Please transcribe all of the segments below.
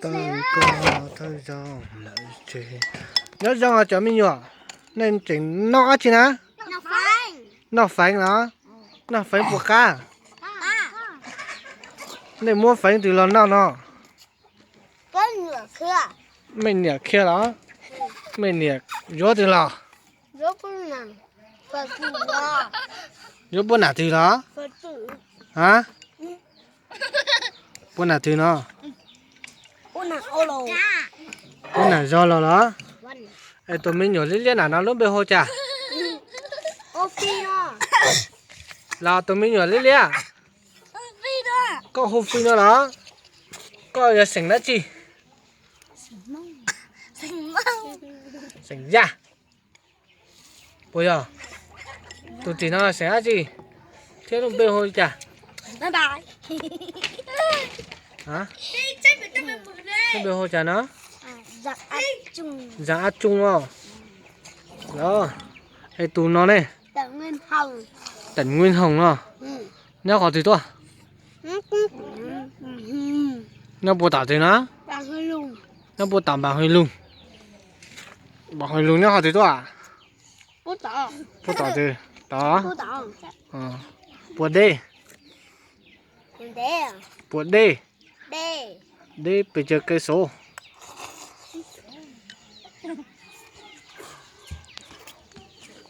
Tau koj thawj zaug lawm ces nyob zoo os cov me nyuam. Nej tseem noj dab tsi na? Noj feev los? Noj feev puas qab? Nej muab feev twg los noj no? Mej niam khiab los? Mej niam yuav twg los? Yuav puab nam twg los? A, puab nam twg no? Puab nam zog los los? Es tus me nyuam liab liab na no lub npe hu cas? Los tus me nyuam liab liab, koj hu Fij no los? Koj yog xeem dab tsi? Xeem Yaj. Puas yog? Tus tim no xeem dab tsi thiab lub npe hu cas? Lub npe hu cas no? Zam Ab Tsooj os. Es tus no ne? Teem Nkuj Hoom no. Nyob qhov twg tuaj? Nyob puag tom twg no? Nyob puag tom Npam Hwj Loog. Npam Hwj Loog nyob qhov twg tuaj? Puag tom twg? Tod. Puas dej? Puas dej? Deb pes tsawg kis xov?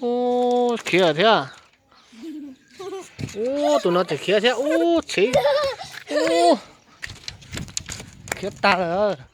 Ub, khiav thiab. Ub, tus no tseem khiav thiab. Ub, tsev. Ub, khiav tag lawm.